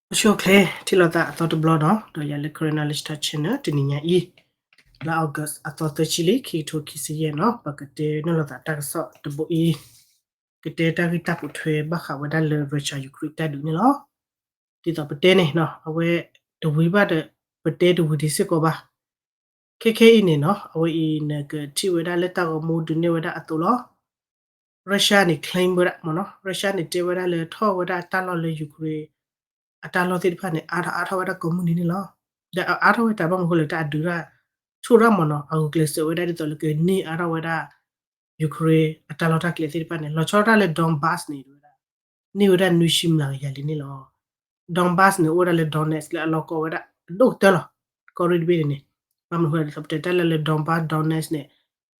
အိၣ်ဆူၣ်အိၣ်ချ့ ထံၣ်လိာ်သးအသီတဘျီနီၤ, ဒီးယၤလၢ Karen Knowledge Talk Channel တနံၤညါအံၤ လါ August အသီသၢဆံလံ ခံကထိခံဆံယဲၢ်နီၤ, ပကတဲနီၤလိာ်သးတၢ်ကစီၣ်တဘိအံၤ, ကတဲတၢ်ဂ့ၢ်တၢ်ပိာ်ထွဲဘၣ်ဃးဝဲဒၣ်လၢ Russia Ukraine တၢ်ဒုးန့ၣ်လီၤ. ဒ်သိးပတဲန့ၣ်နီၤ အဝဲတဝံၤဘၣ်ဒီး ပတဲတဝံၤဒံးစ့ၢ်ကီးဘၣ်. ခဲခဲအံၤန့ၣ်နီၤ အဝဲအံၤနကထံၣ်ဝဲဒၣ်လၢတၢ်ဂီၤမူဒုးနဲၣ်ဝဲဒၣ်အသိးလီၤ. Russia န့ၣ် claim ဝဲဒၣ်မ့ၢ်နီၤ, Russia န့ၣ်တဲဝဲဒၣ်လၢထီၣ်ဝဲဒၣ်တၢ်လီၢ်လၢ Ukraine အတၢ်လီၢ်သ့ၣ်တဖၣ်န့ၣ် အါထီၣ်အါထီၣ်ဝဲဒၣ်ကိးမုၢ်နံၤန့ၣ်လီၤ. ဒီးအအါထီၣ်ဝဲတၢ်ဘၣ်မနုၤဃိလဲၣ် တၢ်အဒုးတၢ်ဆိၣ်ရၣ်မ့ၢ်နီၤ အဂုာ်ကျဲးစၢးဝဲဒၣ်ဒ်သိးလၢကန့ၢ်အါထီၣ်ဝဲဒၣ် Ukraine အတၢ်လီၢ်တၢ်ကျဲသ့ၣ်တဖၣ်န့ၣ် လီၤဆီဒၣ်တၢ်လၢ Donbas န့ၣ် ဝဲဒၣ် န့ၢ်ဝဲဒၣ်နွံဆံမျးကယၤလံန့ၣ်လီၤ. Donbas န့ၣ် အိၣ်ဝဲဒၣ်လၢ Donetsk လၢအလီၢ်ကီဝဲဒၣ်အဒိၣ်ကတၢၢ်လီၤ. ကီၢ်ရ့ၣ်တဘ့ၣ်န့ၣ်န့ၣ် ဘၣ်မနုၤဃိလဲၣ် ဒ်သိးပတဲတၢ်လၢလၢ Donbas Donetsk န့ၣ်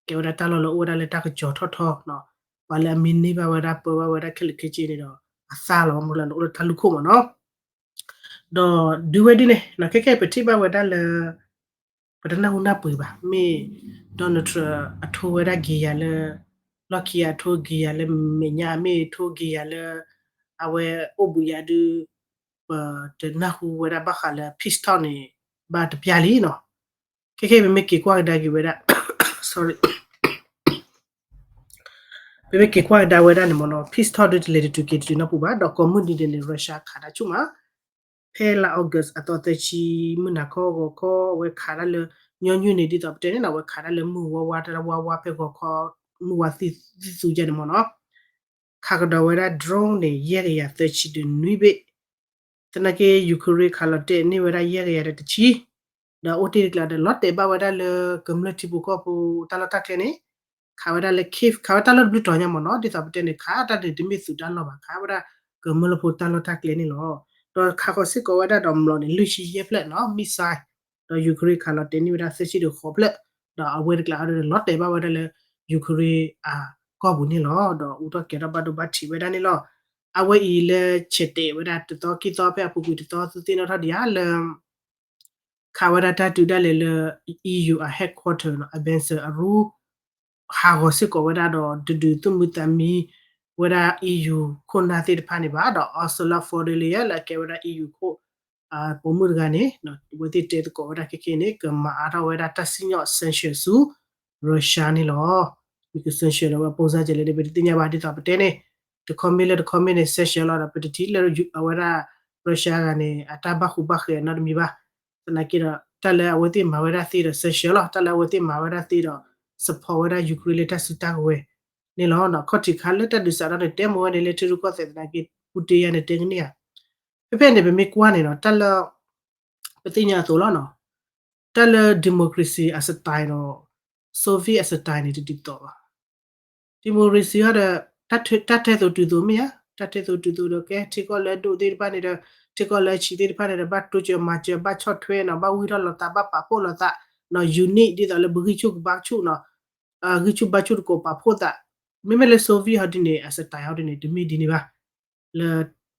ကဲဝဲဒၣ်တၢ်လီၢ်လၢအိၣ်ဝဲဒၣ်လၢတၢ်ကစီၤထီၣ်ထီနီၤ, ပှၤလၢအမံန့ၢ်ဘၣ်ဝဲဒၣ်ပၢဘၣ်ဝဲဒၣ်ခဲလၢာ်ခဲဆ့န့ၣ်ဒီး အသၣ်လီၤ ဘၣ်မနုၤလဲၣ်န့ၣ် အိၣ်လၢတၢ်လူၢ်ခိၣ်မ့ၢ်နီၤ. ဒီးဒုးဝဲဒ်န့ၣ်နီၤ ခဲခဲအံၤပထံၣ်ဘၣ်ဝဲဒၣ်လၢ ပတနၢ်ဟူနၢ်ပှ့ၤဘၣ် မ့ၢ် Donald Trump အထိဝဲဒၣ်က့ၤယၤလၢ လီၢ်ခံအထိက့ၤယၤလၢမဲာ်ညါ မ့ၢ်ထိက့ၤယၤလၢ အဝဲအိၣ်ဘှံးယၤဒုး ပတနၢ်ဟူဝဲဒၣ်ဘၣ်ဃးလၢ peace talk န့ၣ် ဘၣ်တပျၢ်လံနီၤ. ခဲခဲအံၤပမ့ၢ်က့ၤကွၢ်ကဒါက့ၤဝဲဒၣ် sorry ပမ့ၢ်က့ၤကွၢ်ကဒါဝဲဒၣ်န့ၣ်မ့ၢ်နီၤ peace talk ဒုးတလဲၤတတုၤက့ၤတတုၤနီတပူၤဘၣ် ဒီးကိးမုၢ်နံၤဒဲးန့ၣ် Russia ခးတၢ်ဆူၣ်မး ဖဲလါ August အသီသၢဆံ မုၢ်နၤခီဂီၤခီ အဝဲခးတၢ်လၢ ညီနုၢ်န့ၣ် ဒ်သိးပတဲန့ၣ်နီၤ အဝဲခးတၢ်လၢမုၢ်ဝါဝါ တၢ်ဝါဝါဖဲဂီၤခီ မုၢ်ဝါသံၣ်သူယဲၢ်န့ၣ်မ့ၢ်နီၤ ခးကဒီးဝဲဒၣ် drone န့ၣ် ယဲၢ်ကယၤသၢဆံဒီးနွံဘ့ၣ်, သနာ်က့ Ukraine ခးလီၤတဲာ်န့ၢ်ဝဲဒၣ်ယဲၢ်ကယၤဒီးတဆံ, ဒီးအိၣ်တ့ၢ်တကျါဒီးလီၤတဲာ်ဘၣ်ဝဲဒၣ်လၢကမျၢၢ်ထံဖိကီၢ်ဖိတၢ်လီၢ်တၢ်ကျဲန့ၣ် ခးဝဲဒၣ်လၢ Kyiv ခးဝဲတၢ်လီၢ်တဘျုးတီၤညါမ့ၢ်နီၤ ဒ်သိးပတဲန့ၣ် ခးတၢ်န့ၣ်တမ့ၢ်သုးတၢ်လီၢ်ဘၣ် ခးဝဲဒၣ်ကမျၢၢ်ဖိတၢ်လီၢ်တၢ်ကျဲန့ၣ်လီၤ. ဒီးခးဃီၤစ့ၢ်ကီးဝဲဒၣ်ဒီးမျိာ်န့ၣ် လွံၢ်ဆံယဲၢ်ဖျၢၣ်နီၤ missile ဒီး Ukraine ခးလီၤတဲာ်န့ၢ်ဝဲဒၣ်သၢဆံဒီးဃိးဖျၢၣ်, ဒီးအဝဲတကျါအီၤဒီးလီၤတဲာ်ဘၣ်ဝဲဒၣ်လၢ Ukraine အကီၢ်ပူၤန့ၣ်လီၤ. ဒီးအိၣ်ထီၣ်ကဲထီၣ်ဘၣ်ဒိဘၣ်ထံးဝဲဒၣ်န့ၣ်လီၤ. အဝဲအံၤလၢဆဲးတဲာ်ဝဲဒၣ်တသီခံသီဖဲအပူၤကွံာ်တသီသုသ့ၣ်နီၣ်ထီၣ်ဒံးဧါလၢ ခးဝဲဒၣ်တၢ်တုၤဒၣ်လဲာ်လၢ EU အ headquarter နီၤ အ Brussels အရူ ဟးဂီၤစ့ၢ်ကီးဝဲဒၣ်ဒီး တဒုးသူၣ်မုာ်သးမံဝဲဒၣ် EU ခိၣ်နၢ်သ့ၣ်တဖၣ်န့ၣ်ဘၣ် ဒီး Ursula von der Leyen လၢအကဲဝဲဒၣ် EU ခိၣ် ပိာ်မုၣ်တဂၤန့ၣ် အဝဲသ့ၣ်တဲသကိးဝဲဒၣ်ခဲခဲန့ၣ် ကမၤအါထီၣ်ဝဲဒၣ်တၢ်စံၣ်ညီၣ် sanction ဆူ Russia န့ၣ်လီၤ. မ့ၢ်က sanction ဒီးဝဲ ပုံစံ ကဲလဲၣ်န့ၣ် ပတသ့ၣ်ညါဘၣ်ဒ်သိးပတဲန့ၣ် တခီမ့ၢ်လၢတခီမ့ၢ်န့ၣ် sanction လီၤ ဒီးပတထံၣ်လၢအဝဲဒၣ် Russia ဂၤန့ၣ် အတၢ်ဘၣ်ဃူဘၣ်ဃဲးနီတမံၤဘၣ်. သနာ်က့ဒီး တၢ်လၢအဝဲသ့ၣ်မၤဝဲဒၣ်သ့ဒီး sanction လီၤ. တၢ်လၢအဝဲသ့ၣ်မၤဝဲဒၣ်သ့ဒီး support ဝဲဒၣ် Ukraine လၢတၢ်စုတၢ်ကဝဲၤန့ၣ်လီၤ. ခီၣ်ထံးခါလၢတၢ်ဒုးစးထီၣ်န့ၣ် တဲမ့ၢ်ဝဲန့ၣ်လၢထံရူၢ်ကီၢ်သဲးသနာ်က့ ပူတ့ယါန့ၣ်တဲကန့ၢ်ဧါ. ဖဲဖဲန့ၣ် ပမ့ၢ်ကွၢ်န့ၣ်နီၤ တၢ်လၢ ပသ့ၣ်ညါအသိးလီၤနီၤ တၢ်လၢ democracy အ style ဒီး Soviet အ style န့ၣ် တဒ်သိးဘၣ်. democracy ဟီဒီး တၢ်ထဲသိးတုၤသိးမ့ၢ်ဧါ, တၢ်ထဲသိးတုၤသိးဒီး ကဲထံကီၢ်လၢအဒိၣ်သ့ၣ်တဖၣ်န့ၣ်ဒီး ထံကီၢ်လၢအဆံးသ့ၣ်တဖၣ်န့ၣ်ဒီး ဘၣ်တိစၢၤမၤစၢၤ ဘၣ်ဆီၣ်ထွဲနီၤ ဘၣ်ဝံထီၣ်လိာ်သး ဘၣ်ပာ်ဖှိၣ်လိာ်သးနီၤ unite ဒ်သိးလၢပဂံၢ်ဆူၣ်ကဘါဆူၣ်နီၤ ဂံၢ်ဆူၣ်ဘါဆူၣ်တကိးပာ်ဖှိၣ်သး. မ့မ့ၢ်လၢ Soviet ဟီဒ်န့ၣ် အ style ဟီဒ်န့ၣ် တမ့ၢ်ဒ်န့ၣ်ဘၣ်. လၢ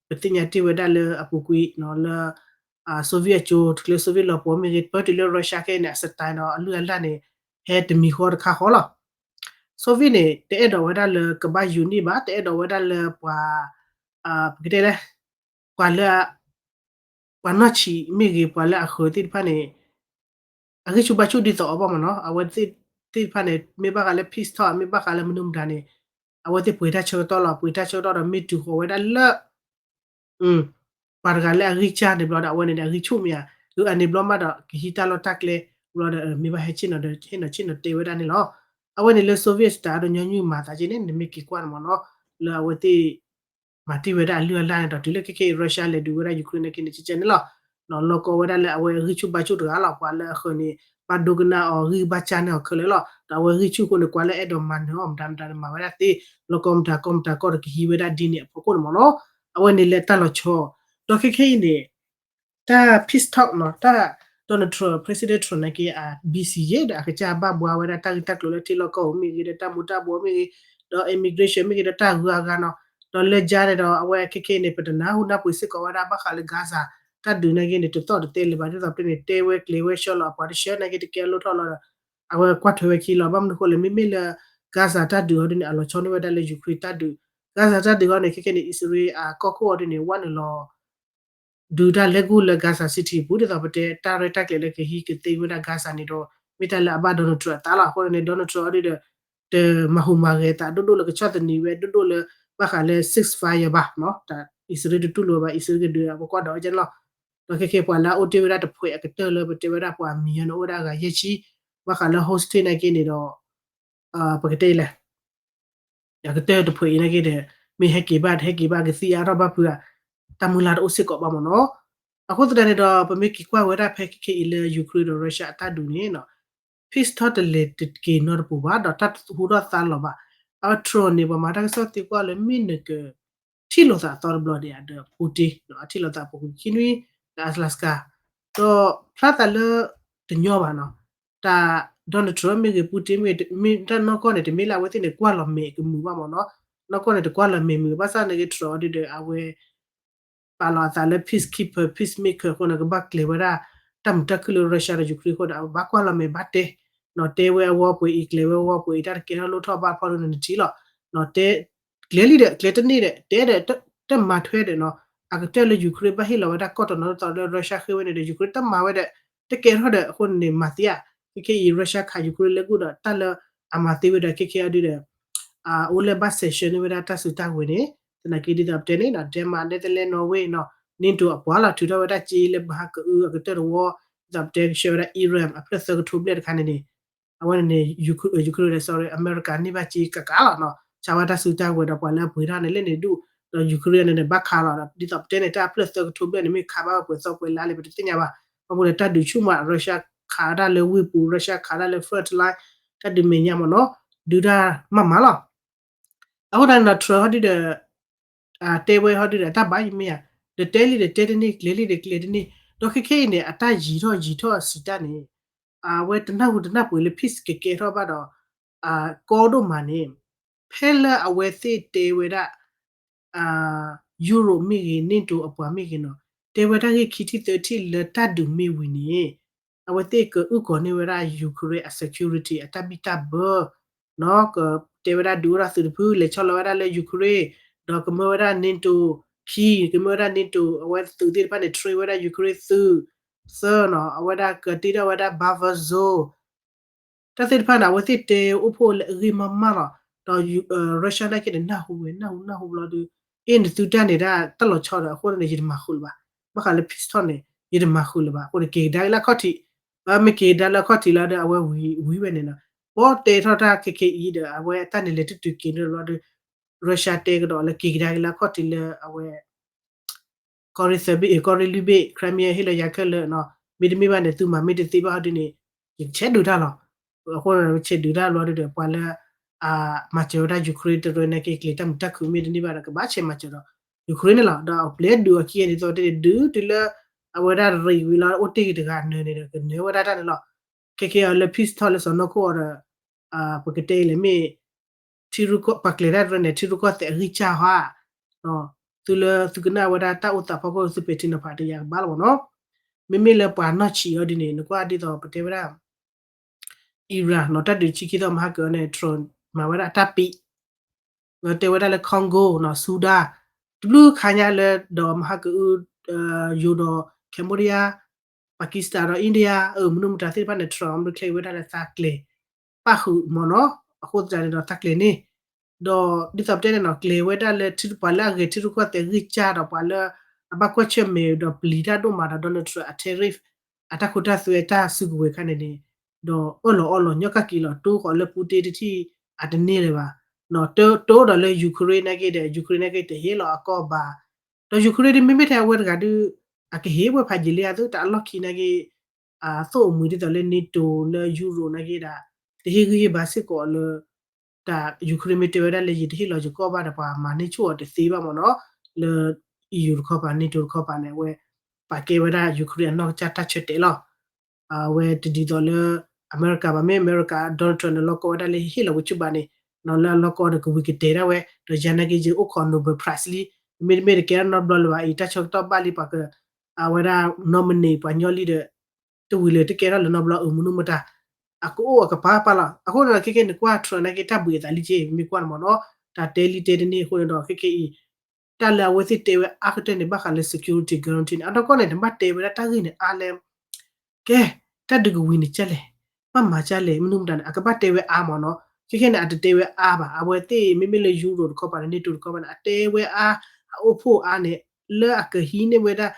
ပသ့ၣ်ညါတ့ၢ်ဝဲဒၣ်လၢအပူၤကွံာ်နီၤ လၢ Soviet အကၠိ တချုးလၢ Soviet လီၤပှီၢ်မ့ၢ်ဂ့ၤ ပၢတုၤလၢ Russia ခဲအံၤန့ၣ် အ style နီၤ အလုၢ်အလၢ်န့ၣ် ဟဲတမံၤဃီတခါဃီလီၤ. Soviet န့ၣ် တအဲၣ်ဒိးဝဲဒၣ်လၢကဘၣ် unite ဘၣ် တအဲၣ်ဒိးဝဲဒၣ်လၢပှၤ ပကတဲလဲၣ် ပှၤလၢ ပှၤနီၢ်ဆံးမ့ၢ်ဂ့ၤ ပှၤလၢအဃၢၤသ့ၣ်တဖၣ်န့ၣ် အဂံၢ်ဆူၣ်ဘါဆူၣ်ဒ်သိးအီၤဘၣ်မ့ၢ်နီၤ အဝဲသ့ၣ်တဖၣ်န့ၣ် မ့ၢ်ဘၣ်ဃးလၢ peace talk မ့ၢ်ဘၣ်ဃးလၢမနုၤမတၤန့ၣ် အဝဲသ့ၣ်ပှ့ၤတၢ်ဆၢကတီၢ်လီၤ ပှ့ၤတၢ်ဆၢကတီၢ်ဒီးမ့ၢ်တုၤဃီၤဝဲဒၣ်လၢ ပှၤတဂၤလၢအဂံၢ်စၢ်န့ၣ်ဘျီဒီး အဝဲန့ၣ်ဒီးအဂံၢ်ဆူၣ်မ့ၢ်ဧါ, အန့ၣ်ဘျီမးဒီးကဟံးတၢ်လီၢ်တၢ်ကျဲဘျီဒီး မ့ၢ်ဘၣ်ဟဲဆ့ၣ်နီၤဒီးဟ့ၣ်နီၤဆ့ၣ်နီၤတဲဝဲဒၣ်န့ၣ်လီၤ. အဝဲန့ၣ်လၢ Soviet စတးဒီးညီနုၢ်မၤသးက့န့ၣ် နမ့ၢ်က့ၤကွၢ်န့ၣ်မ့ၢ်နီၤ လၢအဝဲသ့ၣ် မၤတ့ၢ်ဝဲဒၣ်အလုၢ်အလၢ်န့ၣ်ဒီး တုၤလၢခဲခဲအံၤ Russia လဲၤဒုးဝဲဒၣ် Ukraine န့ၣ်က့န့ၣ် ကဲကဲန့ၣ်လီၤ. လီၤကီဝဲဒၣ်လၢအဝဲအဂံၢ်ဆူၣ်ဘါဆူၣ်တဂၤလီၤ ပှၤလၢအဃၢၤန့ၣ် ဘၣ်ဒိကနၣ်အီၤဂံၢ်ဘၣ်စၢ်န့ၢ်အီၤခဲလၢာ်လီၤ. ဒီးအဝဲဂံၢ်ဆူၣ်အဃိန့ၣ် ကွၢ်လၢအဲၣ်ဒိးမၤနၢၤအီၤမတၤမတၤန့ၣ် မၤဝဲဒၣ်သ့ လီၤကီမတၤကီမတၤကီဒီးကဟံးဝဲဒၣ်ဒ်န့ၣ်အဖီခိၣ်န့ၣ်မ့ၢ်နီၤ. အဝဲန့ၣ်လၢတၢ်လီၤဆီ ဒီးခဲခဲအံၤန့ၣ် တၢ် peace talk နီၤ တၢ် Donald Trump President Trump နာ်က့ အ busy ယဲဒီး အကစၢ်ဘၣ်ဘှါဝဲဒၣ်တၢ်ဂ့ၢ်တၢ်ကျိၤလၢထံလီၢ်ကီၢ်ပူၤမ့ၢ်ဂ့ၤဒီး တၢ်မူၤတၢ်ဘှီးမ့ၢ်ဂ့ၤ ဒီး immigration မ့ၢ်ဂ့ၤဒီး တၢ်ဂုၤအဂၤနီၤ. ဒီးလၢယါန့ၣ်ဒီး အဝဲခဲခဲအံၤန့ၣ် ပတနၢ်ဟူနၢ်ပှ့ၤစ့ၢ်ကီးဝဲဒၣ် ဘၣ်ဃးလၢ Gaza တၢ်ဒုးနာ်က့န့ၣ် တသီၣ်တသဲလၢၤဘၣ် ဒ်သိးပတဲန့ၣ် တဲဝဲကျဲၤဝဲဆှၢလီၤ အပှၤတဆှၢနာ်က့တကဲအလိၣ်ထီၣ်လီၤဒီး အဝဲကွၢ်ထွဲဝဲခံလီၤ. ဘၣ်မနုၤဃိလဲၣ် မ့မ့ၢ်လၢ Gaza တၢ်ဒုးအီၤဒ်န့ၣ် အလီၤဆီန့ၢ်ဝဲဒၣ်လၢ Ukraine တၢ်ဒုး Gaza တၢ်ဒုးအီၤန့ၣ် ခဲခဲန့ၣ် အံၣ်စရ့လးအကီၢ်ခိၣ်အီၤဒ်န့ၣ် ဝဲနုာ်လီၤ ဒုးတၢ်လဲၤဂူၢ်လၢ Gaza City အပူၤ ဒ်သိးပတဲတၢ်ရဲၣ်တၢ်ကျဲၤလၢကဟံးကသ့ဝဲဒၣ် Gaza န့ၣ်ဒီး မ့ၢ်တၢ်လၢအဘၣ် Donald Trump အသးလီၤ. အဃိန့ၣ် Donald Trump အီၤဒ်ဒီး တမၤဟူးမၤဂဲၤသးဒိၣ်ဒိၣ်လၢကဆီၣ်သနံးဝဲဒိၣ်ဒိၣ်လၢ ဘၣ်ဃးလၢ ceasefire ဘၣ်နီၤ, တၢ်အံၣ်စရ့လးတတူၢ်လိာ်ဘၣ် အံၣ်စရ့လးကဒုးအပကွၢ်ဒီးဝဲကဲန့ၣ်လီၤ. ဒီးခဲကဲပှၤလၢအအိၣ်တ့ၢ်ဝဲဒၣ်တဖှဲးအကတၢၢ်လၢပတဲဝဲဒၣ်ပှၤမံၤညါန့ၣ် အိၣ်ဝဲဒၣ်ဂၤယဲၢ်ဆံ, ဘၣ်ဃးလၢ hostage နာ်က့န့ၣ်ဒီး ပကတဲလဲၣ် အကတၢၢ်တဖှဲးအံၤနာ်က့ဒီး မ့ၢ်ဟဲက့ၤဘၣ်တဟဲက့ၤဘၣ် ကသံအါထီၣ်ဘၣ်ဖုးဧါ, တၢ်မုၢ်လၢ်တအိၣ်စ့ၢ်ကီးဘၣ်မ့ၢ်နီၤ. အဃိသတးန့ၣ်ဒီး ပမ့ၢ်က့ၤကွၢ်ဝဲဒၣ်ဖဲခဲကနံၣ်အံၤလၢ Ukraine ဒီး Russia အတၢ်ဒုးန့ၣ် peace talk တလဲၤတက့ၤနီတပူၤဘၣ် ဒီးတၢ်ဟူထီၣ်သါလီၤဘၣ်. အဝဲ Trump န့ၣ် ပှၤမၤတၢ်ကစီၣ်သံကွၢ်လၢမ့ၢ်နက ထံၣ်လိာ်သးအသီတဘျီဒံးဧါဒီး Putin နီၤ, ထံၣ်လိာ်သးပူၤကွံာ်ခံနွံ ဒီး Alaska ဒီးဖျါသးလၢတညီဘၣ်နီၤ, တၢ် Donald Trump မ့ၢ်ဂ့ၤ Putin မ့ၢ်ဂ့ၤ မ့ၢ်တၢ်နီၢ်ကီၢ်န့ၣ် တမ့ၢ်လၢအဝဲသ့ၣ်န့ၣ် ကွၢ်လီၤမဲာ်ကမုာ်ဘၣ်မ့ၢ်နီၤ, နီၢ်ကီၢ်န့ၣ် တကွၢ်လီၤမဲာ်မုာ် ဘၣ်ဆၣ်န့ၣ်က့ Trump အီၤဒ်ဒီး အဝဲ ပာ်လီၤအသးလၢ peacekeeper peacemaker အဃိန့ၣ် ကဘၣ်ကျဲၤဝဲဒၣ် တၢ်မုာ်တၢ်ခုၣ်လၢ Russia ဒီး Ukraine အဃိဒီး အဘၣ်ကွၢ်လီၤမဲာ်ဘၣ်တဲ, နီၤ တဲဝဲအဝီပှဲၤအံၤ ကျဲၤဝဲအဝီပှဲၤအံၤ တၢ်တကဲထီၣ်လိၣ်ထီၣ်ဘၣ်ဖီဒိၣ်န့ၣ်နထံၣ်လီၤ, နီၤ တဲ ကျဲၤလံဒီး ကျဲၤတန့ၢ်ဒီး တဲဒီး တမၤထွဲဒီးနီၤ, အကတၢၢ်လၢ Ukraine ဘၣ်ဟ့ၣ်လီၤဝဲဒၣ်ကီၢ်တနီၤဒ်သိးလၢ Russia ဃ့ဝဲန့ၣ်ဒီး Ukraine တမၤဝဲဒီး တကဲထီၣ်ဒီး အဃိန့ၣ်မၤသံဧါ, ခဲခဲအံၤ Russia ခး Ukraine လဲၤဂူၢ်ဒီး တၢ်လၢအမၤသ့ဝဲဒီး ခဲခဲအီၤဒ်ဒီး အအိၣ်လၢဘၣ် sanction န့ၢ်ဝဲဒၣ်တၢ်စုတၢ်ဝဲၤန့ၣ် သနာ်က့ဒ်သိးပတဲန့ၣ်နီၤ Denmark Netherlands Norway နီၤ NATO အပှၤလီၤ ထုးထီၣ်ဝဲဒၣ်စ့လၢမဟါကအုအကတၢၢ်တဝီ ဒ်သိးပတဲကဆှၢဝဲဒၣ် Iran အဖျၢၣ်သၢကထိဘျဲၣ်တခါန့ၣ်န့ၣ် အဝဲန့ၣ်န့ၣ် Ukraine ဒီး sorry အမဲရကၤန့ၢ်ဘၣ်စ့ကကးလီၤနီၤ ဆါဝဲတၢ်စုတၢ်ဝဲၤဒီးပှၤလၢအပှ့ၤထီၣ်န့ၣ်လၢန့ၣ်ဒူၣ် ဒီး Ukraine န့ၣ်န့ၣ် ဘၣ်ခးလီၤဒီး ဒ်သိးပတဲန့ၣ် တၢ်အဖျၢၣ်သၢကထိဘျဲၣ်န့ၣ် မ့ၢ်ခးဘၣ်ဝဲပှဲၤသီပှဲၤလါလံ ပတသ့ၣ်ညါဘၣ် ခီဖျိလၢတၢ်ဒုးဆူၣ်မး Russia ခးဒၣ်လၢဝ့ၢ်ပူၤ Russia ခးဒၣ်လၢ front line တၢ်ဒုးမဲာ်ညါမ့ၢ်နီၤ ဒုးတၢ်မးမးလီၤ အဃိသတးန့ၣ်ဒီး Trump ဟီဒုဒီး တဲဝဲဟီဒုဒီး တၢ်ဘၣ်ယမ့ၢ်ဧါ, ဒီးတဲလံဒီးတဲတန့ၢ် ကျဲၤလံဒီးကျဲၤတန့ၢ် ဒီးခဲခဲအံၤန့ၣ် အတၢ်ယံၤထီၣ်ယံၤထီၣ်အစံးတၢ်န့ၣ် အဝဲတနၢ်ဟူတနၢ်ပှဲၤလၢ peace ကကဲထီၣ်ဘၣ်ဒီး ကီဒိၣ်မးန့ၣ် ဖဲလၢအဝဲသ့ၣ်တဲဝဲဒၣ် Europe မ့ၢ်ဂ့ၤ NATO အပှၤမ့ၢ်ဂ့ၤနီၤ တဲဝဲတၢ်ဂ့ၢ်ခံထံၣ်သၢထံၣ်လၢတၢ်ဒုးမ့ၢ်ဝံၤန့ၣ် အဝဲသ့ၣ်ကအုၣ်ကီၤန့ၢ်ဝဲဒၣ် Ukraine အ security အတၢ်ဘံၣ်တၢ်ဘၢ နီၤ ကတဲဝဲဒၣ်ဒုးအိၣ်ထီၣ်သုးတဖု လဲၤဆီလီၤဝဲဒၣ်လၢ Ukraine ဒီးကမၢဝဲဒၣ် NATO ခံ ကမၢဝဲဒၣ် NATO အဝဲသုးသ့ၣ်တဖၣ်န့ၣ် train ဝဲဒၣ် Ukraine သုး သၢနီၤ အဝဲဒၣ်ကတ့ထီၣ်ဝဲဒၣ် buffer zone တၢ်သ့ၣ်တဖၣ်န့ၣ် အဝဲသ့ၣ်တဲအိၣ်ဖှိၣ်လၢအဂ့ၢ်မးမးလီၤ. ဒီး Russia နာ်က့န့ၣ် နၢ်ဟူဝဲ နၢ်ဟူနၢ်ဟူဘျီဒီး အ့ၣ် နသုတၢ်န့ၣ်ဒၣ်တၢ်လီၤဆီဒီး အဃိန့ၣ် ယတမၤဃုာ်လၢၤဘၣ်. ဘၣ်ဃးလၢ peace talk န့ၣ် ယတမၤဃုာ်လၢၤဘၣ်. အဃိန့ၣ် က့ၤကဒါက့ၤလၢအခီၣ်ထံး မ့ၢ်က့ၤကဒါလၢအခီၣ်ထံးလီၤဒီး အဝဲဝံၤဝဲန့ၣ်နီၤ. ဘီတဲထီၣ်တၢ်ခဲခဲအံၤဒီး အဝဲတၢ်န့ၣ်လဲၤတတုၤက့ၤန့ၣ်လီၤဒီး Russia တဲကဒီးလၢက့ၤကဒါက့ၤလၢအခီၣ်ထံးလၢအဝဲ ကီၢ်ရ့ၣ်သၢဘ့ၣ် ကီၢ်ရ့ၣ်လွံၢ်ဘ့ၣ် Crimea ဟ့ၣ်လီၤယၤခဲလၢာ်နီၤ မ့တမ့ၢ်ဘၣ်န့ၣ် သုမၤမ့ၢ်တသ့ဘၣ်ဟီဒ်န့ၣ် ယဆဲးဒုးတၢ်လီၤ. အဃိ ဆဲးဒုးတၢ်ဘျီဒီး ပှၤလၢ မၤစၢၤဝဲဒၣ် Ukraine တရၢနာ်က့ ကျဲၤတၢ်မုာ်တၢ်ခုၣ်မ့ၢ်တန့ၢ်ဘၣ်ဒီး ကဘၣ်ဆဲးမၤစၢၤဒီး Ukraine န့ၣ်လီၤ. ဒီးအပျဲၢ်ဒုးအီၤခံဂၤန့ၣ် သိးတဲန့ၣ် ဒုးတုၤလၢ အဝဲဒၣ်ရံးဝံၤလီၤ အိၣ်တ့ၢ်ဂ့ၤတဂၤနၢၤန့ၣ်ဒီး ကနၢၤဝဲဒၣ်တၢ်န့ၣ်လီၤ. ခဲခဲအံၤလၢ peace talk လၢစီၤနီၢ်ခိၣ်အီၤဒီး ပကတဲအံၤလဲၣ်မ့ၢ် ထံရူၢ်ကီၢ် ပှၤကျဲၤတၢ်တရၢန့ၣ် ထံရူၢ်ကီၢ်သဲးအဂံၢ်စၢ်ဟီဧါ, သုလၢသုကနၣ်ဝဲဒၣ်တၢ်အိၣ်သးဖီခိၣ် သုပဲာ်ထံနီၤဖးတယၤကဘၣ်လီၤမ့ၢ်နီၤ. မ့မ့ၢ်လၢပှၤနီၢ်ဆံးအီၤဒ်န့ၣ် နကွၢ်ဒ်သိးပတဲဝဲဒၣ် Iran နီၤ တၢ်ဒုးဆံခံသီမဟါကၢန့ၣ် Trump မၤဝဲဒၣ်အတၢ်ပံး တဲဝဲဒၣ်လၢ Congo နီၤ Sudan တဘျုးခါညါလၢဒီးမဟါကအု ယိၤဒီး Cambodia Pakistan ဒီး India အမနုၤမတၤသ့ၣ်တဖၣ်န့ၣ် Trump မ့ၢ်ချ့ဝဲဒၣ်လၢသးကျဲၤ ပၣ်ဃုာ်မ့ၢ်နီၤ အဃိသတးန့ၣ်ဒီးသးကျဲၤန့ၣ် ဒီးဒ်သိးပတဲန့ၣ်နီၤ ကျဲၤဝဲဒၣ်လၢထံ ပှၤလၢအဂဲၤထံရူၢ်ကီၢ်သဲးဂံၢ်စၢ်ဒီးပှၤလၢ အဘၣ်ကွၢ်ဆၢၣ်မဲာ်ဒီးပျံၤတၢ်ဒိၣ်မးဒီး Donald Trump အ tariff အတၢ်ခိတၢ်သွဲတၢ်စုကဝဲၤခါန့ၣ်န့ၣ် ဒီးအၢၣ်လီၤအီလီၤညီကၣ်က့ၤလီၤ တိၢ်ဃီၤလၢ Putin တထံၣ်အတန့ၢ်လၢၤဘၣ် တိၢ်ဒီးလၢ Ukraine နာ်က့ဒီး Ukraine နာ်က့တဟ့ၣ်လီၤအကီၢ်ဘၣ် ဒီး Ukraine ဒ်မ့မ့ၢ်ထဲအဝဲတဂၤဒုး အကဟ့ၣ်ဝဲဖးယံာ်လံအသိး တၢ်အလီၢ်ခံနာ်က့ အသိၣ်အမှံၤဒ်သိးလၢ NATO လၢ Europe နာ်က့ဒၣ် တဟ့ၣ်ဂံၢ်ဟ့ၣ်ဘါစ့ၢ်ကီးလၢ တၢ် Ukraine မ့ၢ်တဲဝဲဒၣ်လၢယတဟ့ၣ်လီၤယကီၢ်ဘၣ်ဒီး ပှၤမၤန့ၢ်ဆူၣ်အီၤတသ့ဘၣ်မ့ၢ်နီၤ လၢ EU တခီပၤ NATO တခီပၤန့ၣ် အဝဲ ပာ်ကဲဝဲဒၣ် Ukraine အနီၢ်ကစၢ်တၢ်ဆၢတဲာ်လီၤ အဝဲတဒ်သိးလၢ အမဲရကၤဘၣ် မ့ၢ်အမဲရကၤ Donald Trump န့ၣ် လီၢ်ကီဝဲဒၣ်လၢဟ့ၣ်လီၤဝဲဆူၣ်ဘၣ်န့ၣ် လၢအလီၢ်ကီဒီးကဝံၤကတဲာ်ဒၣ်ဝဲ ဒီးယၤနာ်က့ယအိၣ်ခိး Nobel Prize လံ မ့တမ့ၢ်တကဲထီၣ်နီတဘျီလၢၤဘၣ်အံၤ တၢ်ဆၢကတီၢ်ဘၣ်လံ ပှၤက အဝဲဒၣ် nominate ပှၤညီလံဒီး တဝံၤလၢတကဲထီၣ်လၢၤနီတဘျီအမနုၤမတၤ အကအိၣ်အကပၤပာ်လီၤ အဃိန့ၣ်ဒီး ခဲကဲန့ၣ်ကွၢ် Trump နာ်က့တၢ်ဘှံးအသးလံက့ မ့ၢ်ကွၢ်န့ၣ်မ့ၢ်နီၤ တၢ်တဲလံတဲတန့ၢ်အဃိန့ၣ်ဒီး ခဲကဲအံၤ တၢ်လၢအဝဲသ့ၣ်တဲဝဲအါကတၢၢ်န့ၣ် ဘၣ်ဃးလၢ security guarantee န့ၣ် အနီၢ်ကီၢ်န့ၣ် နဘၣ်တဲဝဲဒၣ်တၢ်ဂ့ၢ်န့ၣ်အါလၢ ကဲ တၢ်ဒုးကဝံၤန့ၣ်ကလဲၣ်, ဘၣ်မၤကလဲၣ် မနုၤမတၤန့ၣ် အကဘၣ်တဲဝဲအါမ့ၢ်နီၤ. ခဲခဲန့ၣ် အတတဲဝဲအါဘၣ်. အဝဲသ့ၣ် မ့မ့ၢ်လၢ Europe တခီပၤ NATO တခီပၤန့ၣ် အတဲဝဲအါ, အအိၣ်ဖှိၣ်အါန့ၣ် လၢအကဟံးန့ၢ်ဝဲဒၣ်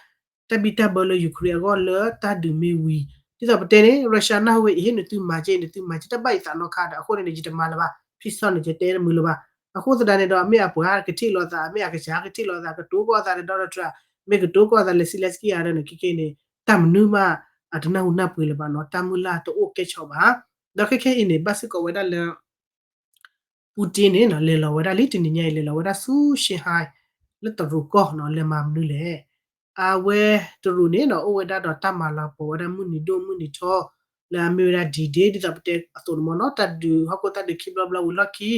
တၢ်ဘံၣ်တၢ်ဘၢလၢ Ukraine အဂီၢ်လၢတၢ်ဒုးမ့ၢ်ဝံၤ, ဒ်သိးပတဲန့ၣ် Russia နၢ်ဟူဝဲ အဟ့ၣ်နသုမၤက့ နသုမၤက့ တၢ်ဘၣ်ယသးနီၢ်ခါဒီး အဃိန့ၣ် ယတမၤလၢၤဘၣ်, ဖံးဆီၣ်န့ၣ် ယတဲတမုာ်လၢၤဘၣ်. အဃိသတးန့ၣ်ဒီး မ့ၢ်အပှၤကထံၣ်လိာ်သး မ့ၢ်အကစၢ်ကထံၣ်လိာ်သး ကတိၤကီၢ်သးဒီး Donald Trump, မ့ၢ်ကတိၤကီၢ်သးလၢ Zelenskyy အါဒီးန့ၣ် ခဲခဲန့ၣ် တၢ်မနုၤမး အတနၢ်ဟူနၢ်ပှ့ၤလၢၤဘၣ်နီၤ, တၢ်မုၢ်လၢ်တအိၣ်ကဲဆီဘၣ်. ဒီးခဲခဲအံၤန့ၣ် ဘၣ်စ့ၢ်ကီးဝဲဒၣ်လၢ Putin န့ၣ်နီၤ လဲၤလီၤဝဲဒၣ်လံ တနံၤညါအံၤ လဲၤလီၤဝဲဒၣ်ဆူ Shanghai လၢတရူးကီၢ်နီၤ လဲၤမၤမနုၤလဲၣ်. အဝဲတရူးန့ၣ်နီၤ အိၣ်ဝဲဒၣ်ဒီးတၢ်မၤလၤကပီၤဝဲဒၣ်မုၢ်နံၤဒိၣ်မုၢ်နံၤထီ လၢအမ့ၢ်ဝဲဒၣ် D-Day ဒ်သိးပတဲအသိးန့ၣ်မ့ၢ်နီၤ တၢ်ဒုးဟီၣ်ခိၣ်တၢ်ဒုးခံဘျီဘျီဝံၤလီၢ်ခံ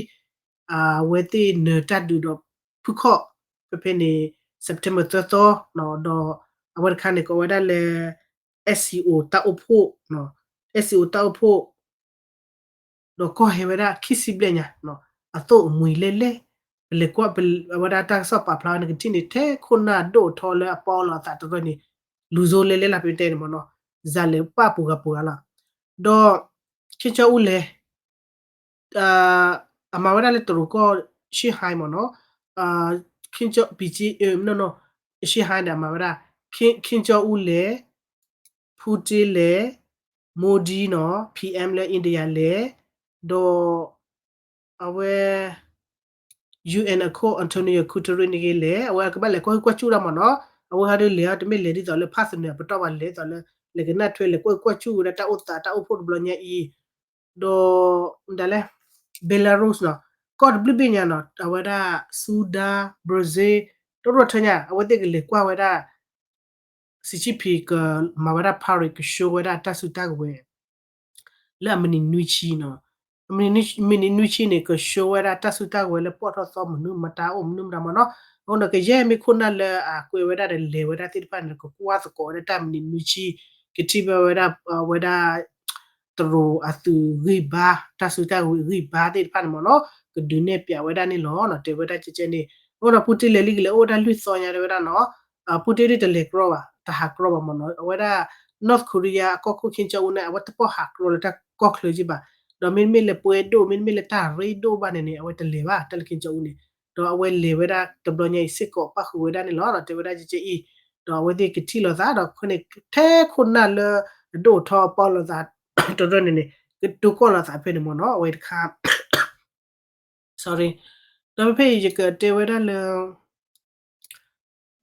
အဝဲသ့ၣ်နၢၤတၢ်ဒုးဒီးဖုခီၣ် ဖဲဖဲန့ၣ် September သၢသီ ဒီးအဝဲတခါန့ၣ် ကိးဝဲဒၣ်လၢ SCO တၢ်အိၣ်ဖှိၣ် SCO တၢ်အိၣ်ဖှိၣ် ဒီးကီၢ်ဟဲဝဲဒၣ်ခံဆံဘျဲၣ်ညါ အသိၣ်အမှံၤလဲၣ်လဲၣ် ပလဲၤကွၢ် အဝဲဒၣ်တၢ်ကစီၣ်ပာ်ဖျါဝဲန့ၣ် ကထံၣ်န့ၣ် ထဲခိၣ်နၢ်ဒိၣ်ထီလၢအပီလီၤအသးတရၢန့ၣ် လူၤစိလဲၣ်လဲၣ်လၢ ပတဲန့ၣ်မ့ၢ်နီၤ စၤလဲၤပာ်ပူၤဂၤပူၤဂၤလီၤ. ဒီး Kim Jong Un လဲၤ အမၤဝဲဒၣ်လၢတရူးကီၢ် Shanghai မ့ၢ်နီၤ Kim Jong ပံက့ Shanghai န့ၣ် အမၤဝဲဒၣ် Kim Jong Un လဲၤ Putin လဲၤ Modi နီၤ PM လၢ India လဲၤ ဒီး အဝဲ UN အခိၣ် Antonio Guterres န့ၣ်ဂ့ၤလဲၤ အဝဲကဘၣ်လဲၤကွၢ်ဟုၣ်ကွၢ်စူၣ်ဒၣ်မ့ၢ်နီၤ အဝဲဟဲဒ်လဲၤအီၤ တမ့ၢ်လဲၤဒ်သိးလၢ ဖးသနၢၣ် ပတီၢ်ဘၣ်လဲၤဒ်သိးလၢ လဲၤကနၣ်ထွဲလဲၤကွၢ်ဟုၣ်ကွၢ်စူၣ်ဝဲဒၣ်တၢ်အိၣ်သးတၢ်အိၣ်ဖှိၣ်တဘျီညါအံၤ ဒီး မတၤလဲၣ် Belarus နီၤ ကီၢ်တဘျုးဘ့ၣ်ညါနီၤ အဝဲဒၣ် Sudan, Brazil တရူၢ်ထၢညါ အဝဲသ့ၣ်ကလဲၤကွၢ်ဝဲဒၣ် Xi Jinping ကမၤဝဲဒၣ် parade က show ဝဲဒၣ်တၢ်စုတၢ်ကဝဲၤ လၢအမံးနံးနွံဆံနီၤ မံးနံးနွံဆံန့ၣ် က show ဝဲဒၣ်တၢ်စုတၢ်ကဝဲၤလၢပီၣ်ထီၣ်သီမနုၤမတၤအိၣ်မနုၤမတၤမ့ၢ်နီၤ အဃိန့ၣ် ကယဲၢ်မ့ၢ်ခိၣ်နၢ်လၢအကွဲးဝဲဒၣ်ဒီးလဲၤဝဲဒၣ်သ့ၣ်တဖၣ်န့ၣ် ကကွၢ်သကိးဝဲဒၣ်တၢ်မံးနံးနွံဆံ ကထံၣ်ဘၣ်ဝဲဒၣ် ဝဲဒၣ် တရူးအသုးဂံၢ်ဘါ တၢ်စုတၢ်ကဝဲၤဂံၢ်ဘါသ့ၣ်တဖၣ်န့ၣ်မ့ၢ်နီၤ ကဒုးနဲၣ်ပၠးဝဲဒၣ်န့ၣ်လီၤနီၤ တဲဝဲဒၣ်ကဲကဲန့ၣ် အဃိဒီး Putin လဲၤလံကလဲၤအိၣ်ဝဲဒၣ်လွံၢ်သီညါတဲဝဲဒၣ်နီၤ Putin ဒ်တလဲၤကြီဘၣ် တဟးကြီဘၣ်မ့ၢ်နီၤ အဝဲဒၣ် North Korea အကီၢ်ခိၣ် Kim Jong Un န့ၣ် အဝဲတပီၢ်ဟးကြီလၢတၢ်ကီၢ်ချၢက့ဘၣ် ဒီးမ့တမ့ၢ်လၢပှဲၤဒိၣ် မ့တမ့ၢ်လၢတၢ်ရ့ဒိၣ်ဘၣ်န့ၣ်န့ၣ် အဝဲတလဲၤဘၣ် တၢ်လၢ Kim Jong Un န့ၣ် ဒီးအဝဲလဲၤဝဲဒၣ်တဘျီညါအံၤစ့ၢ်ကီးပၣ်ဃုာ်ဝဲဒၣ်န့ၣ်လီၤ တဲဝဲဒၣ်ကဲကဲအံၤ ဒီးအဝဲသ့ၣ်ကထံၣ်လိာ်သးဒီးအဃိန့ၣ် ထဲခိၣ်နၢ်လၢအဒိၣ်ထီအပီၣ်လိာ်သး တရၢန့ၣ်န့ၣ် ကတိၤကီၢ်လိာ်သးဖဲန့ၣ်မ့ၢ်နီၤ အဝဲတခါ sorry ဒီးဖဲဖဲအံၤယကတဲဝဲဒၣ်လၢ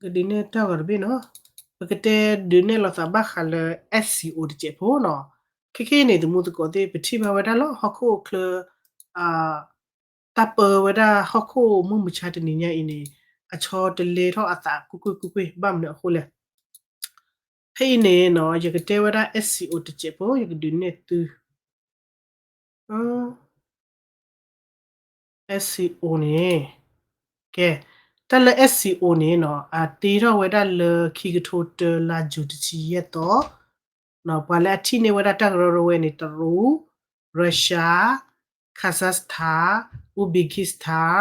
ကဒုးနဲၣ်တၢ်ဂီၤတဘ့ၣ်နီၤ ပကတဲဒုးနဲၣ်လိာ်သးဘၣ်ဃးလၢ SCO တစဲးဖိနီၤ ခဲခဲအံၤန့ၣ် သမူသကိးသ့ၣ် ပထံၣ်ဘၣ်ဝဲဒၣ်လၢဟီၣ်ခိၣ်ချၢ တၢ်ပၢဝဲဒၣ်ဟီၣ်ခိၣ်မုၢ်မဆါတနံၤညါအံၤန့ၣ် အဆီတလဲထီၣ်အသးကွ့ၢ်ကွ့ၢ်ကွ့ၢ်ကွ့ၢ် ဘၣ်မနုၤအဃိလဲၣ် ဖဲအံၤန့ၣ်နီၤ ယကတဲဝဲဒၣ် SCO တစဲးဖိ ယကဒုးနဲၣ်သု SCO န့ၣ် ကဲ တၢ်လၢ SCO န့ၣ်နီၤ အတ့ထီၣ်ဝဲဒၣ်လၢခံကထိတၢလါယူၤတဆံယဲၢ်သီ ပှၤလၢအထံၣ်န့ၢ်ဝဲဒၣ်တၢ်ကရၢကရိဝဲန့ၣ် တရူး, Russia, Kazakhstan, Uzbekistan,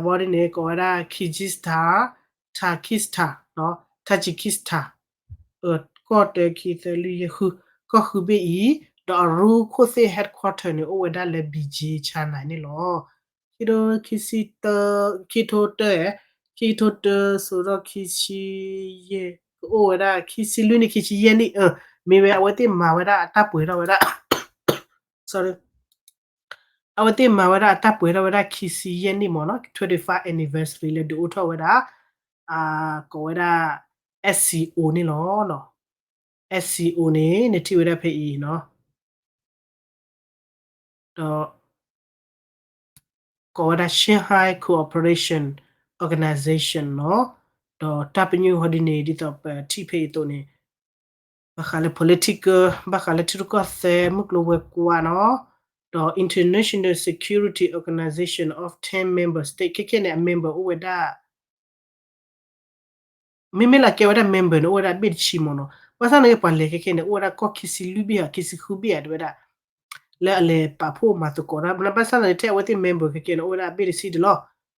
ဘီဒ်န့ၣ် ကိးဝဲဒၣ် Kyrgyzstan, Turkistan, Tajikistan, ကီၢ်တၢ ခံ သၢ လွံၢ် ယဲၢ် ဃု ကီၢ်ဃုဘ့ၣ်အံၤ ဒီးအရူခိၣ်သ့ၣ် headquarter န့ၣ် အိၣ်ဝဲဒၣ်လၢ Beijing China န့ၣ်လီၤ. ခံထိ ခံဆံတၢ ခံထိတၢ ခံထိတၢ စိၤထီၣ်ခံဆံယဲၢ် ကအိၣ်ဝဲဒၣ် ခံဆံလွံၢ်နံၣ် ခံဆံယဲၢ်နံၣ် မ့ၢ်ဝဲအဝဲသ့ၣ်မၤဝဲဒၣ်အတၢ်ပှဲၤထီၣ်ဝဲဒၣ် sorry အဝဲသ့ၣ်မၤဝဲဒၣ်အတၢ်ပှဲၤထီၣ်ဝဲဒၣ်ခံဆံယဲၢ်နံၣ်မ့ၢ်နီၤ twenty-five anniversary လၢဒုးအိၣ်ထီၣ်ဝဲဒၣ် ကိးဝဲဒၣ် SCO န့ၣ်လီၤ. SCO န့ၣ် နထံၣ်ဝဲဒၣ်ဖဲအံၤနီၤ ဒီး ကိးဝဲဒၣ် Shanghai Cooperation Organization နီၤ ဒီးတၢ်ပညိၣ်ဟီဒ်န့ၣ် ဒ်သိးပထံၣ်ဖဲအံၤအသိးန့ၣ် ဘၣ်ဃးလၢ political ဘၣ်ဃးလၢထံရူၢ်ကီၢ်သဲး မုၢ်ကျိၤဝဲၤကွာ်နီၤ ဒီး International Security Organization of ten member state ခဲခဲန့ၣ် အ member အိၣ်ဝဲဒၣ် မ့မ့ၢ်လၢအကဲဝဲဒၣ် member န့ၣ် အိၣ်ဝဲဒၣ်ဘ့ၣ်တဆံမ့ၢ်နီၤ ဘၣ်ဆၣ်န့ၣ် ပှၤလဲၤခဲခဲန့ၣ် အိၣ်ဝဲဒၣ်ကီၢ်ခံဆံလွံၢ်ဘ့ၣ်ဧါ ခံဆံဃုဘ့ၣ်ဧါ တဲဝဲဒၣ် လၢအလဲၤပာ်ဖှိၣ်မၤသကိးတၢ် ဘၣ်ဆၣ်န့ၣ် ထဲအဝဲသ့ၣ် member ခဲခဲန့ၣ် အိၣ်ဝဲဒၣ်ဘ့ၣ်တဆံတလီၤ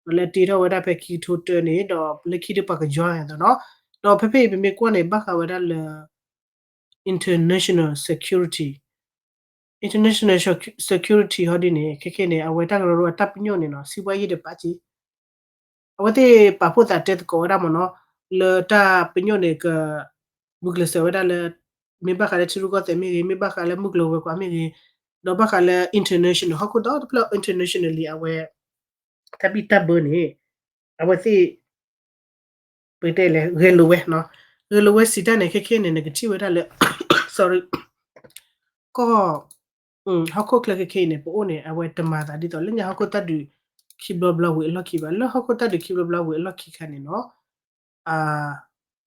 ဒီးလၢအတ့ထီၣ်ဝဲဒၣ်ဖဲခံကထိတၢန့ၣ် ဒီးလၢခံဒုးပှၤကယီအသိးနီၤ. ဒီးဖဲဖဲအံၤပမ့ၢ်ကွၢ်န့ၣ် ဘၣ်ဃးဝဲဒၣ်လၢ international security, international security ဟီဒ်န့ၣ် ခဲခဲန့ၣ် အဝဲတၢ်ကရၢကရိအတၢ်ပညိၣ်န့ၣ်နီၤ စံးဘၣ်ယံာ်ဒီးပာ်က့ၤ အဝဲသ့ၣ်ပာ်ဖှိၣ်သးတဲသကိးဝဲဒၣ်မ့ၢ်နီၤ, လၢတၢ်ပညိၣ်န့ၣ် ကဂုာ်ကျဲးစၢးဝဲဒၣ်လၢ မ့ၢ်ဘၣ်ဃးလၢထံရူၢ်ကီၢ်သဲးမ့ၢ်ဂ့ၤ, မ့ၢ်ဘၣ်ဃးလၢမုၢ်ကျိၤဝဲၤကွာ်မ့ၢ်ဂ့ၤ, ဒီးဘၣ်ဃးလၢ international ဟီၣ်ခိၣ်ဒီတဖျၢၣ် internationally အဝဲ တၢ်ဘံၣ်တၢ်ဘၢန့ၣ် အဝဲသ့ၣ် ပကတဲလဲၣ် ဂဲၤလိာ်ဝဲနီၤ, ဂဲၤလိာ်ဝဲစံးတၢ်န့ၣ် ခဲခဲန့ၣ် နကထံၣ်ဝဲဒၣ်လၢ sorry ကီၢ် ဟီၣ်ခိၣ်ချၢခဲခဲအံၤန့ၣ် ပအိၣ်န့ၣ် အဝဲတမၤသးဒ်သိးလၢညါဟီၣ်ခိၣ်တၢ်ဒုးခံဘျီဘျီဝံၤအလီၢ်ခံဘၣ်. လၢဟီၣ်ခိၣ်တၢ်ဒုးခံဘျီဘျီဝံၤအလီၢ်ခံခါန့ၣ်နီၤ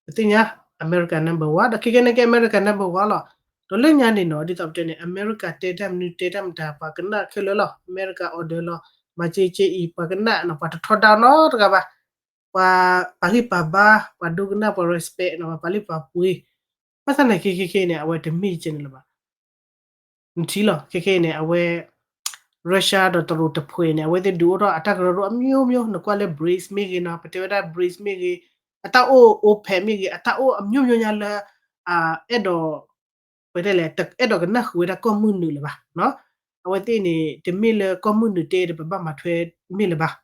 ပသ့ၣ်ညါ အမဲရကၤ number one ဒီးခဲခဲန့ၣ်က့ အမဲရကၤ number one လီၤ. ဒီးလၢညါန့ၣ်နီၤ ဒ်သိးပတဲန့ၣ် အမဲရကၤတဲတၢ်မနုၤတဲတၢ်မတၤ ပှၤကနၣ်ခဲလၢာ်လီၤ. အမဲရကၤ order လီၤ. မၤစ့စ့အံၤ ပှၤကနၣ်နီၤ ပှၤတထီဒါနီတဂၤဘၣ်. ပှၤပာ်ဂံၢ်ပာ်ဘါ ပှၤဒိကနၣ် ပှၤ respect နီၤ ပှၤပာ်လုၢ်ပာ်ပှ့ၤ ဘၣ်ဆၣ်န့ၣ် ခဲခဲခဲန့ၣ် အဝဲတမ့ၢ်ကဲန့ၣ်လၢၤဘၣ်. နထံၣ်လီၤ ခဲခဲအံၤန့ၣ် အဝဲ Russia ဒီးတရူးတဖှဲးန့ၣ် အဝဲသ့ၣ်ဒုးအိၣ်ထီၣ်အတၢ်ကရၢကရိအမျိုးမျိုး နကွၢ်လၢ BRICS မ့ၢ်ဂ့ၤနီၤ ပတဲဝဲဒၣ် BRICS မ့ၢ်ဂ့ၤ အတၢ်အိၣ် OPEC မ့ၢ်ဂ့ၤ အတၢ်အိၣ်အမျိုးမျိုးညါလၢ အဲၣ်ဒိး ပတဲလဲၣ် အဲၣ်ဒိးကနၣ်ဃုာ်ဝဲဒၣ်ကီၢ်မုၢ်နုာ်လၢၤဘၣ်. အဝဲသ့ၣ်န့ၣ် တမ့ၢ်လၢကီၢ်မုၢ်နုာ်တဲဒီးပဘၣ်မၤထွဲမ့ၢ်လၢၤဘၣ်.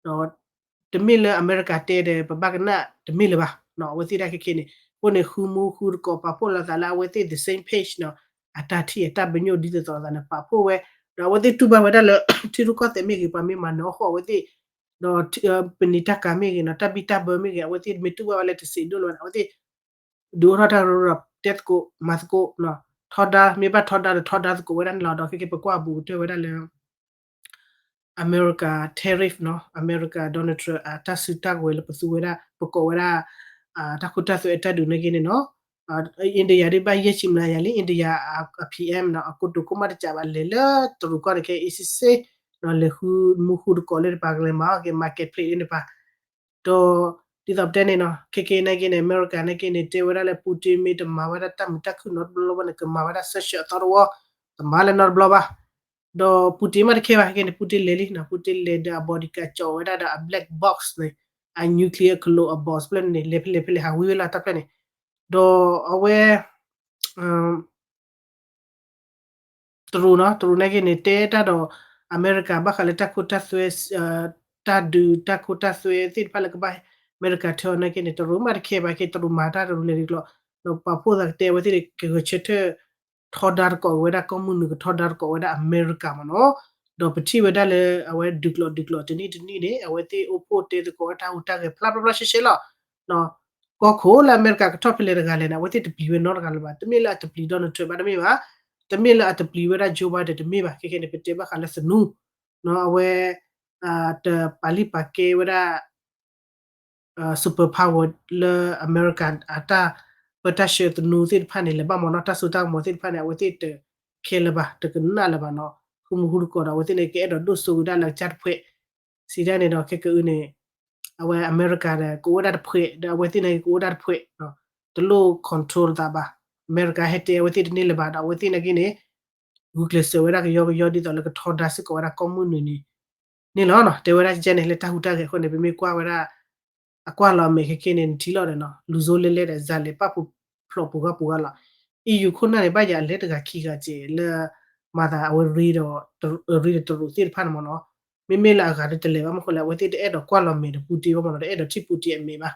ဒီးတမ့ၢ်လၢအမဲရကၤတဲဒီးပဘၣ်ကနၣ်တမ့ၢ်လၢၤဘၣ်. အဝဲသ့ၣ်ဒၣ်ခဲခဲန့ၣ် အဃိန့ၣ် ဃုမူဃုတကိးပာ်ဖှိၣ်လိာ်သးလၢအဝဲသ့ၣ် the same page နီၤ အတၢ်ထံၣ်အတၢ်ပညိၣ်ဒ်သိးသိးအသးန့ၣ် ပာ်ဖှိၣ်ဝဲ ဒီးအဝဲသ့ၣ်တူၢ်ဘၣ်ဝဲဒၣ်လၢ ထံရူၢ်ကီၢ်သဲးမ့ၢ်ဂ့ၤ ပှၤမ့ၢ်မၤနၢၤအီၣ်ဃီအဝဲသ့ၣ် ဒီးပနံာ်တၢ်ကၤမ့ၢ်ဂ့ၤနီၤ တၢ်ဘံၣ်တၢ်ဘၢမ့ၢ်ဂ့ၤ အဝဲသ့ၣ်မ့ၢ်တူၢ်ဘၣ်ဝဲလၢတစံးဒိၣ်လၢၤဘၣ်န့ၣ် အဝဲသ့ၣ် ဒုးအိၣ်ထီၣ်တၢ်ကရၢကရိ တဲသကိးမၤသကိး ထီဒါ မ့ၢ်ဘၣ်ထီဒါဒီးထီဒါသကိးဝဲဒၣ်န့ၣ်လီၤ. ဒီးခဲကဲပကွၢ်ဘူးကတၢၢ်ဝဲဒၣ်လၢ အမဲရကၤ tariff နီၤ အမဲရကၤ Donald Trump အတၢ်စုတၢ်ကဝဲၤလၢပသူဝဲဒၣ် ပကိးဝဲဒၣ် တၢ်ခိတၢ်သွဲအတၢ်ဒုးန့ၣ်က့န့ၣ်နီၤ India ဒ်ဘၣ်ယဲၢ်ဆံမျးယၤလံ India အ PM နီၤ အကိတိာ်ခိၣ်မးတကးဘၣ် လဲၤလၢတရူးကီၢ်န့ၣ်ခဲအံၤစ့ၢ်စ့ၢ် လဲၤဃုမူဃုတကိးလၢတပၤကလဲၤမၤအီၣ်က့ၤ marketplace လၢတပၤ ဒီးဒ်သိးပတဲန့ၣ်နီၤ ခဲကဲန့ၣ်က့န့ၣ် အမဲရကၤန့ၣ်က့န့ၣ် တဲဝဲဒၣ်လၢ Putin မ့ၢ်တမၤဝဲဒၣ်တၢ်မုာ်တၢ်ခုၣ်နီတဘျီဘၣ်န့ၣ် ကမၤဝဲဒၣ် sanction အသီတဝီ တမၤလၢနီတဘျီဘၣ်. ဒီး Putin မ့ၢ်တခဲဘၣ် ခဲကဲန့ၣ် Putin လဲၤလံနီၤ Putin လဲၤဒီးအ bodyguard ကၠီာ်ဝဲဒၣ်ဒီးအ black box န့ၣ် အ nuclear ကလိာ်အ box ဖျၢၣ်န့ၣ် လဲၤဖဲလဲၣ်ဖဲလဲၣ်ဟးဝံဝဲလၢတၢ်ဖျၢၣ်န့ၣ် ဒီးအဝဲ တရူးနီၤ တရူးန့ၣ်က့န့ၣ် တဲတၢ်ဒီး အမဲရကၤ ဘၣ်ဃးလၢတၢ်ခိတၢ်သွဲ တၢ်ဒုးတၢ်ခိတၢ်သွဲသ့ၣ်တဖၣ်လၢကဘၣ် အမဲရကၤထၢအီၤန့ၣ်က့န့ၣ် တရူးမ့ၢ်တခဲဘၣ်က့ တရူးမၤတၢ်တရူးလဲၤဒုးကျိာ် ဒီးပာ်ဖှိၣ်သးကတဲအဝဲသ့ၣ်ကဂဲၤဆၢထၢၣ် ထီဒါတကိးဝဲဒၣ်ကီၢ်မုၢ်နုာ် ကထီဒါတကိးဝဲဒၣ်အမဲရကၤမ့ၢ်နီၤ ဒီးပထံၣ်ဝဲဒၣ်လၢအဝဲဒုးကျိာ်ဒုးကျိာ်တနံၣ်တနံၣ်န့ၣ် အဝဲသ့ၣ်အိၣ်ဖှိၣ်တဲသကိးတၢ်ဟူးတၢ်ဂဲၤဖျါဖျါဖျါရှဲရှဲလီၤ ကီၢ်ခိၣ်လၢအမဲရကၤကထီၣ်ဖဲလဲၣ်တဂၤလဲၣ်န့ၣ် အဝဲသ့ၣ်တပျံၤဝဲနီတဂၤလၢၤဘၣ် တမ့ၢ်လၢအတပျံၤ Donald Trump ဘၣ်တမ့ၢ်ဘၣ် တမ့ၢ်လၢအတပျံၤဝဲဒၣ် Joe Biden တမ့ၢ်ဘၣ် ခဲကဲန့ၣ် ပတဲဘၣ်ဃးလၢသနူ အဝဲ တပာ်လုၢ်ပာ်ကဲဝဲဒၣ် super power လၢအမဲရကၤ အတၢ်ပၢတၢ်ဆှၢသနူသ့ၣ်တဖၣ်န့ၣ် လဲၤဘၣ်မ့ၢ်နီၤ တၢ်စိတၢ်ကမီၤသ့ၣ်တဖၣ်န့ၣ် အဝဲသ့ၣ်တခဲလၢၤဘၣ် တကနၣ်လၢၤဘၣ်နီၤ ဃုမူဃုတကိးဒီး အဝဲသ့ၣ်န့ၣ် ကအဲၣ်ဒိးဒိၣ်စိဝဲဒၣ်လၢကစၢ်တဖှဲး စံးတၢ်န့ၣ်ဒီး ခဲကအုန့ၣ် အဝဲအမဲရကၤဒီး ကအိၣ်ဝဲဒၣ်တဖှဲး ဒီးအဝဲသ့ၣ်န့ၣ်ကအိၣ်ဝဲဒၣ်တဖှဲး တလိၣ် control သးဘၣ် အမဲရကၤဟဲတဲအဝဲသ့ၣ်တန့ၢ်လၢၤဘၣ်ဒီး အဝဲသ့ၣ်န့ၣ်က့န့ၣ် ဂုာ်ကျဲးစၢးဝဲဒၣ်ကယီကယီဒ်သိးလၢကထီဒါစ့ၢ်ကီးဝဲဒၣ်ကီၢ်မုၢ်နုာ်န့ၣ် န့ၣ်လီၤနီၤ တဲဝဲဒၣ်ကဲန့ၣ် လၢတၢ်ဟူးတၢ်ဂဲၤအဃိန့ၣ် ပမ့ၢ်ကွၢ်ဝဲဒၣ် အကွၢ်လီၤအမဲာ်ခဲကဲန့ၣ် နထံၣ်လီၤဒီးနီၤ လူၤစိလဲလဲဒီး စၤလဲၤပာ်ဖျိးပူၤဂၤပူၤဂၤလီၤ EU ခိၣ်နၢ်န့ၣ် ဘၣ်ယၤအလဲၤတဂၤခံဂၤကဲးလၢ မၤသးအဝဲရ့ဒီး ရ့ဒီးတရူးသ့ၣ်တဖၣ်န့ၣ်မ့ၢ်နီၤ မ့မ့ၢ်လၢအဂၤဒီးတလဲၤဘၣ်မ့ၢ်ဃိလဲၣ် အဝဲသ့ၣ်တအဲၣ်ဒိးကွၢ်လီၤမဲာ်ဒီး Putin ဘၣ်မ့ၢ်နီၤ တအဲၣ်ဒိးထံၣ် Putin အမဲာ်ဘၣ်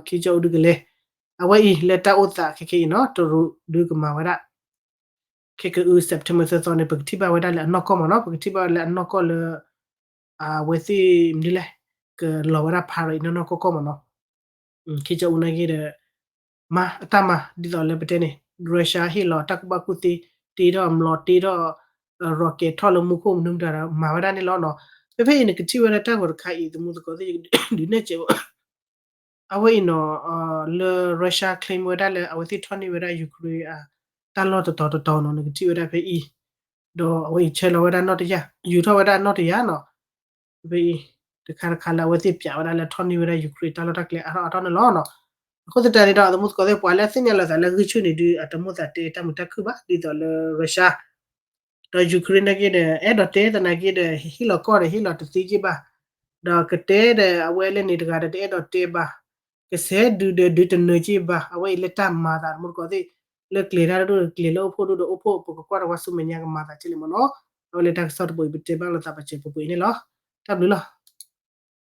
ခံကၠီအူဒုကလဲၤ အဝဲအံၤလၢတၢ်အိၣ်သးခဲကဲအံၤနီၤ တရူးဒုကမၤဝဲဒၣ် ခဲကအု September သၢသီန့ၣ် ပကထံၣ်ဘၣ်ဝဲဒၣ်လၢအနီၢ်ကီၢ်မ့ၢ်နီၤ ပကထံၣ်ဘၣ်ဝဲလၢအနီၢ်ကီၢ်လၢ အဝဲသ့ၣ်မနုၤလဲၣ် ကလီၤဝဲဒၣ် parade နီၢ်နီၢ်ကီၢ်ကီၢ်မ့ၢ်နီၤ ခံကၠီအူန့ၣ်က့ဒီး မၤအတၢ်မၤ ဒ်သိးလၢပတဲန့ၣ် Russia ဟ့ၣ်လီၤတၢ်ကူၣ်ဘၣ်ကူၣ်သ့ တ့ထီၣ်အမျိာ် တ့ထီၣ် rocket ထီၣ်လၢမူခိၣ်မနုၤမတၤဒီး မၤဝဲဒၣ်န့ၣ်လီၤနီၤ ဖဲဖဲအံၤန့ၣ် ကထံၣ်ဝဲဒၣ်တၢ်ဂီၤတခါအံၤ သမူသကိးသ့ၣ် ဒုးနဲၣ်စဲး အဝဲအံၤနီၤ လၢ Russia claim ဝဲဒၣ်လၢ အဝဲသ့ၣ်ထီၣ်န့ၢ်ဝဲဒၣ် Ukraine တၢ်လီၢ်တတီၤတတီၤနီၤ နကထံၣ်ဝဲဒၣ်ဖဲအံၤ ဒီးအဝဲအံၤဆဲးလီၤဝဲဒၣ်နီၣ်တယၢ် ယူၤထီၣ်ဝဲဒၣ်နီၣ်တယၢ်နီၤ ဖဲအံၤ တခါတခါလၢအဝဲသ့ၣ်ပျးဝဲဒၣ်လၢထီၣ်န့ၢ်ဝဲဒၣ် Ukraine တၢ်လီၢ်တၢ်ကျဲအါထီၣ်အါထီၣ်န့ၣ်လီၤနီၤ အဃိသတးန့ၣ်ဒီး သမူသကိးသ့ၣ် ပှၤလၢသ့ၣ်ညါလီၤသးလၢဂံၢ်ဆူၣ်န့ၣ်ဒုး အတမိၣ်သးတဲတၢ်မုာ်တၢ်ခုၣ်ဘၣ် ဒ်သိးလၢ Russia ဒီး Ukraine န့ၣ်က့ဒီး အဲၣ်ဒိးတဲသနာ်က့ဒီး ဟ့ၣ်လီၤကီၢ်ဒီး ဟ့ၣ်လီၤတသ့က့ဘၣ် ဒီးကတဲဒီးအဝဲလၢန့ၣ်တဂၤဒီးတအဲၣ်ဒိးတဲဘၣ်, ကစဲးဒုးဒီးဒုးတနၢၤက့ဘၣ်, အဝဲအံၤလၢတၢ်မၤသးတမူတကိးသ့ၣ်, လၢကျဲၤတၢ်ဒိၣ်ကျဲၤလၢအိၣ်ဖှိၣ်ဒိၣ်ဒီးအိၣ်ဖှိၣ် ပကကွၢ်တဝါဆူမဲာ်ညါကမၤသးကဲလဲၣ်မ့ၢ်နီၤ, အဝဲလၢတၢ်ကစီၣ်တဘိအံၤ ပတဲဘၣ်လိာ်သးပာ်စၢၤပှဲၤပှဲၤအံၤန့ၣ်လီၤ. တၢ်ဘျုးလီၤ.